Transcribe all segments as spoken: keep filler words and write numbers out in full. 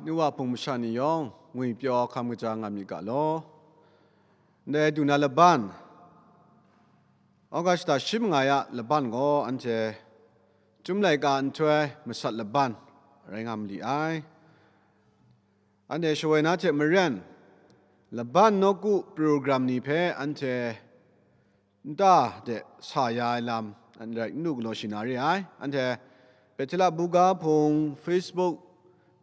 Nu wa hpung masha ni yawng ngwipyaw hkam kaja nga myit ga law. Ndai du na laban, August shata shi manga ya laban gaw anhte Chyum laika nhtoi masat laban rai nga ma li ai. Anhte shawoi na hte maren, laban nawku program ni hpe anhte nta de sa ya ai lam, an rai n lu galaw shi na re ai. Anhte Bethela buga hpung Facebook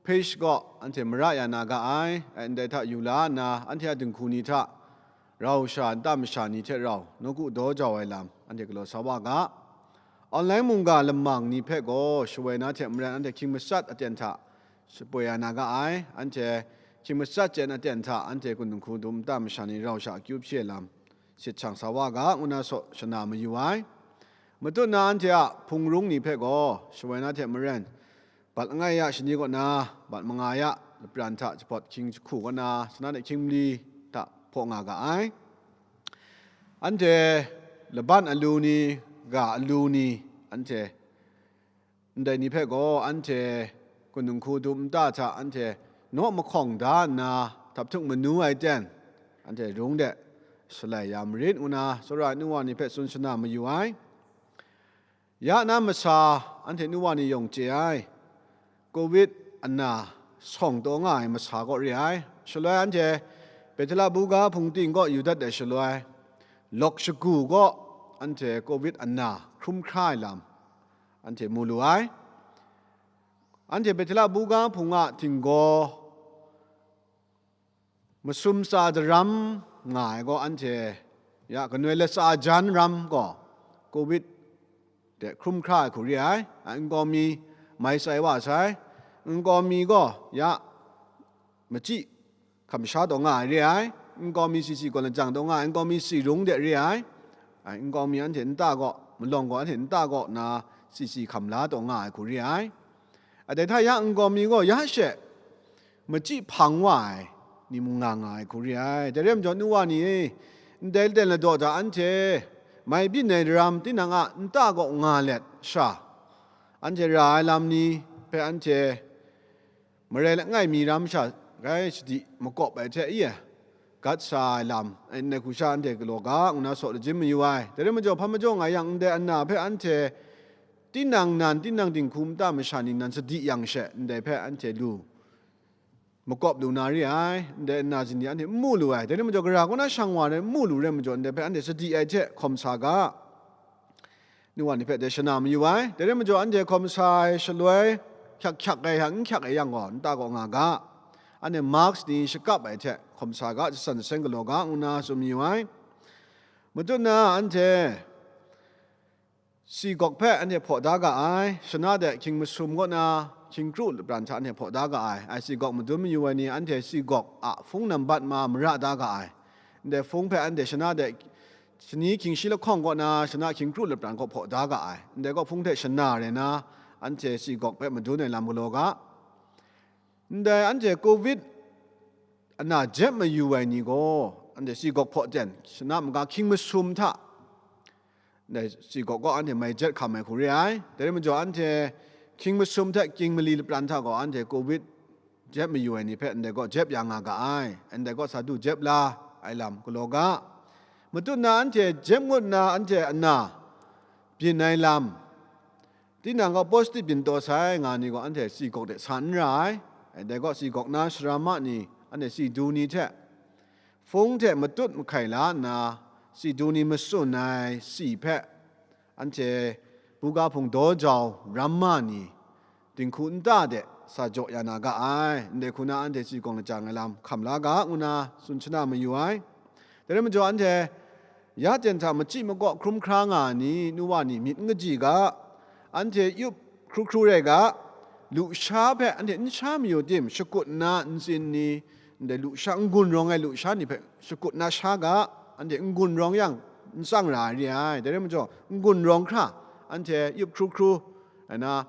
page gaw anhte mara ya na ga ai. Ai ndai hta yu la nna, anhte a dinghku ni hta rau sha, nta masha ni hte rau nawku daw jau ai lam, anhte galaw sa wa ga. Online mungga lamang ni hpe gaw shawoi na hte maren anhte hkying matsat aten hta shapoi ya na ga ai. Anhte hkying matsat chyen aten hta anhte kun dinghku dum nta masha ni rau sha akyu hpyi ai lam sit shang sa wa ga, ngu na saw shana mayu ai. Matut na anhte a hpung rung ni hpe gaw shawoi na hte maren, bat langai ya shani kaw na, bat manga ya lapran hta jahpawt hkying jahku kaw na, shana de hkying mali hta hpaw nga ga ai. Anhte laban alu ni, ga alu ni, anhte ndai ni hpe gaw anhte kun dinghku dum nta hta anhte naw mahkawng da nna, htaphtuk manu ai ten, anhte rung de shalai ya marit, ngu na tsawra ai nu wa ni hpe tsun shana mayu ai. Ya na masa, anhte nu wa ni yawng chye ai, covid ana sawng taw nga ai masa kaw re ai. Shaloi anhte Bethela buga hpung ting kaw yu dat ai shaloi, lawk shagu kaw anhte covid ana hkrum hkra ai lam anhte mu lu ai. Anhte Bethela buga hpung a htinggaw masum tsa daram nga ai gaw anhte ya kanoi latsa jan ram gaw covid de hkrum hkra ai hku re ai. A, nkau mi mai tsai wa sai. Nkau mi gaw ya machyi hkam sha taw nga ai re ai. Nkau mi si si gaw lajang taw nga ai, nkau mi si rung de re ai. Ai, nkau mi anhte nta gaw, malawng gaw anhte nta gaw na si si hkam la taw nga ai hku re ai. A, dai hta ya nkau mi gaw ya she machyi hpang wa ai ni mung nga nga ai hku re ai. Dai rai majaw, nu wa ni e, ndai ten ladaw hta anhte mai byin ai daram tinang a nta gaw nga let sha, anhte ra ai lam ni hpe anhte marai langai mi ram sha gai sadi makawp ai hte e, gat sa ai lam, ndai hku sha anhte galaw ga, ngu na saw lajim mayu ai. Dai rai majaw, hpa majaw nga yang, ndai ana hpe anhte tinang nan, tinang dinghku nta masha ni nan sadi yang she, ndai hpe anhte lu makawp lu na re ai, ndai ana zin ni anhte n mu lu ai. Dai rai majaw, gara kaw na shang wa rai n mu lu rai majaw, ndai hpe anhte sadi ai hte hkawm sa ga. Nu wa ni hpe dai shana mayu ai. Dai rai majaw, anhte hkawm sa ai shaloi, hkyak hkyak ai yang, n hkyak ai yang gaw, nta gaw nga ga. Anhte mask ni shakap ai hte hkawm sa ga, jasan jaseng galaw ga, ngu na tsun mayu ai. Matut na anhte si gawk hpe anhte hpaw da ga ai. Shana de hkying masum kaw na, hkying kru lapran hta anhte hpaw da ga ai. Ai si gawk madun mayu ai ni, anhte si gawk a hpung nambat ma mara da ga ai. Ndai hpung hpe anhte shana de shani hkying shi lahkawng kaw na, shana hkying kru lapran kaw hpaw da ga ai. Ndai kaw hpung hte shana rai na, anhte si gawk hpe madun ai lam galaw ga. Ndai anhte covid ana jep mayu ai ni gaw, anhte si gawk hpaw ten, shana maga hkying masum hta, ndai si gawk gaw anhte mai jet hkam ai hku re ai. Dai rai majaw, anhte hkying masum hte hkying mali lapran hta gaw, anhte covid jep mayu ai ni hpe ndai gaw jep ya nga ga ai. Ndai gaw sa du jep la ai lam galaw ga. Matut na anhte jep ngut nna anhte ana byin ai lam, tinang gaw positive byin taw sai nga ni gaw, anhte si gawk de sa n ra ai. Dai gaw si gawk na sara ma ni, anhte si du ni hte hpung hte matut mahkai la nna, si du ni matsun ai si hpe, anhte buga hpung daw jau ram ma ni, dinghku nta de sa jaw ya na ga ai. Ndai hku na anhte si gawk lajang ai lam hkam la ga, ngu na tsun shana mayu ai. Dai rai majaw, anhte ya ten hta machyi makaw hkrum hkra nga ai ni, nu wa ni myit n kaji ga, anhte yup hkru hkru rai ga, lusha hpe anhte n sha mayu tim, shakut nna ntsin ni, ndai lusha, n-gun rawng ai lusha ni hpe shakut na sha ga, anhte n-gun rawng yang n tsang ra ai re ai. Dai rai majaw, n-gun rawng hkra, anhte yup hkru hkru ai na,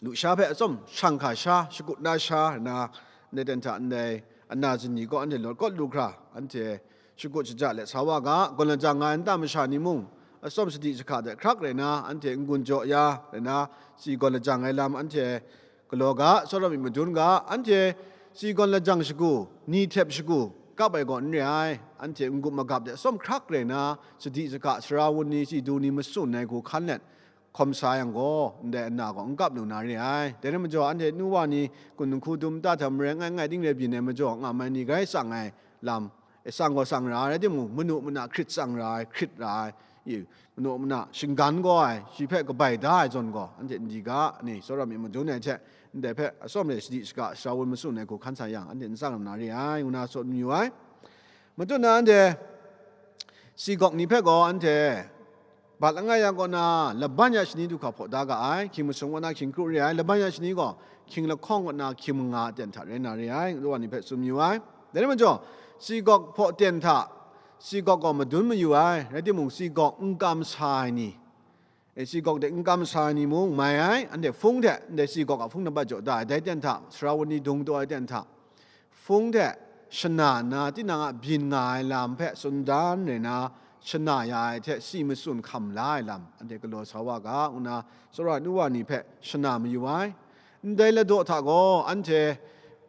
lusha hpe atsawm shang hkra sha, shakut na sha ai na, ndai ten hta ndai ana zin ni gaw anhte lawt kawt lu hkra, anhte shakut shaja let sa wa ga, gawn lajang nga ai nta masha ni mung, atsawm sadi jahka de hkrak rai na, anhte n-gun jaw ya rai na, si gawn lajang ai lam anhte galaw ga, tsawra myit madun ga, anhte si gawn lajang shagu, ni htep shagu, kap ai gaw n re ai, anhte n-gup magap de tsawm hkrak rai na, sadi saga, sara wun ni, chyeju ni matsun ai hku hkan let, hkawm sa yang gaw, ndai ana gaw n kap lu na re ai. Dai rai majaw, anhte nu wa ni, kun dinghku dum nta hta marai, ngai ngai ting rai byin ai majaw, nga mai ni grai tsang ai lam, e, tsang gaw tsang ra ai, rai timung, manu mana hkrit tsang ra ai, hkrit ra ai, i, manu mana shinggan gaw ai, shi hpe kabai da ai zawn gaw, anhte n di ga, ni, tsawra myit madun ai hte, ndai hpe atsawm re sadi saga, sara wun matsun ai hku hkan sa yang, anhte n tsang na re ai, ngu na tsun mayu ai. Matut na anhte, si gawk ni hpe gaw anhte, bat langai ya kaw na, laban ya shani du hkra hpaw da ga ai, hkying masum kaw na hkying kru re ai, laban ya shani gaw, hkying lahkawng kaw na hkying manga aten hta rai na re ai, ngu wa ni hpe tsun mayu ai. Dai rai majaw, si gawk hpaw ten hta, si gawk gaw madun mayu ai, rai timung, si gawk n kam sa ai ni, e, si gawk de n kam sa ai ni mung mai ai, anhte hpung hte, ndai si gawk a hpung nambat jaw da ai, dai ten hta, sara wun ni dung taw ai ten hta, hpung hte shana nna, tinang a byin nga ai lam hpe tsun dan rai na, shana ya ai hte si matsun hkam la ai lam, anhte galaw sa wa ga, ngu na, tsawra nu wa ni hpe shana mayu ai. Ndai ladaw hta gaw, anhte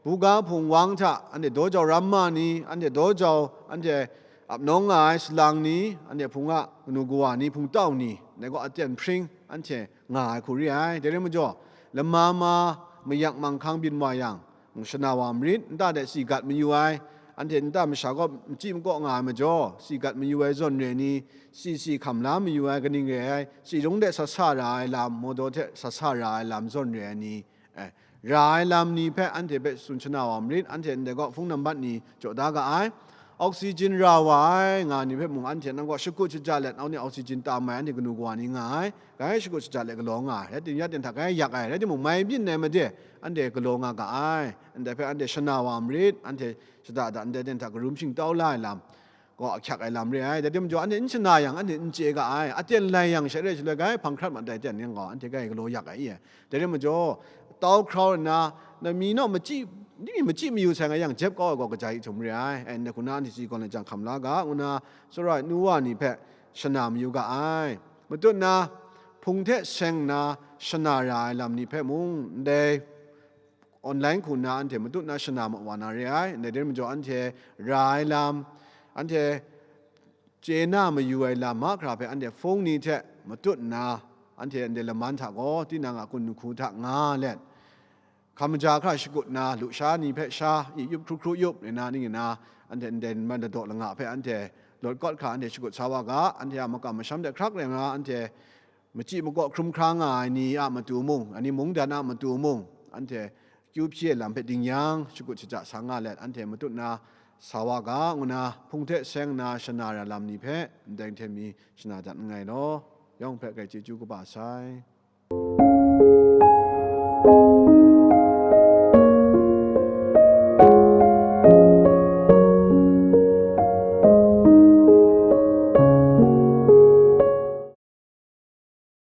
buga hpung wang hta, anhte daw jau ramma ni, anhte daw jau, anhte ap nawng nga ai salang ni, anhte hpung a kanu kawa ni, hpung tau ni, dai gaw aten hpring, anhte nga ai hku re ai. Dai rai majaw, lama ma, mayak manghkang byin wa yang, shana wa marit, nta de si gat mayu ai, anhte nta masha gaw machyi makaw nga ai majaw, si gat mayu ai zawn re ni, si si hkam la mayu ai, kaning re ai, si rung de sat sa ra ai lam, mawdaw hte sat sa ra ai lam zawn re ai ni, e, ra ai lam ni hpe anhte hpe tsun shana wa marit, anhte ndai gaw hpung nambat ni jaw da ga ai. Oxygen ra wa ai nga ni hpe mung anhte nang gaw shakut shaja let, au ni oxygen tam ai anhte kanu kawa ni nga ai, grai shakut shaja let galaw nga ai, rai timung, ya ten hta grai yak ai, rai timung, mai byin ai made, anhte galaw nga ga ai, ndai hpe anhte shana wa marit, anhte shada da ndai ten hta karum shingtau la ai lam, gaw ahkyak ai lam re ai. Dai timung, anhte n shana yang, anhte n chye ga ai, aten lai yang, sha re shaloi grai hpang hkrat mat ai ten yang gaw, anhte grai galaw yak ai i ai. Dai rai majaw, tau hkrau nna, na mi naw machyi, ni machyi mayu sai nga yang, jep kau ai gaw kaja i htum re ai. E, ndai hku na anhte si gawn lajang hkam la ga, ngu na, tsawra nu wa ni hpe shana mayu ga ai. Matut na, hpung hte seng nna shana ra ai lam ni hpe mung, ndai online hku nna anhte matut na shana ma wa na re ai. Ndai dai majaw, anhte ra ai lam, anhte chye na mayu ai lam mahkra hpe anhte hpung ni hte matut nna, anhte ndai laman hta gaw, tinang a kun dinghku hta nga let, hkam maja hkra shakut nna, lusha ni hpe sha, i yup hkru hkru yup, rai na, ning rai na, anhte ndai man ladaw langa hpe anhte lawt kawt hkra anhte shakut sa wa ga, anhte a makam masham de hkrak rai nna, anhte machyi makaw hkrum hkra nga ai ni a matu mung, ani mungdan a matu mung, anhte akyu hpyi ai lam hpe ding yang, shakut shaja sa nga let, anhte matut na sa wa ga, ngu na, hpung hte seng na shana ra lam ni hpe ndai hte mi shana dat nngai law, yawng hpe grai chyeju kaba sai.